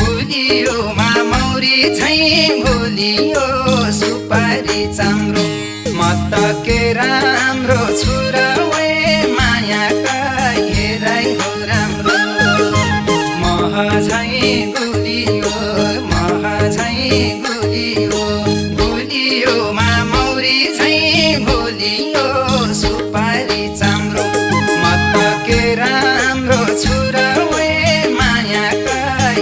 गुलियोमा मौरी झैँ भुलियो सुपारी चाम्रो म त के राम्रो छु र वे मायाका हेराइ हो राम्रो मह झैँ गुलियो गुलियोमा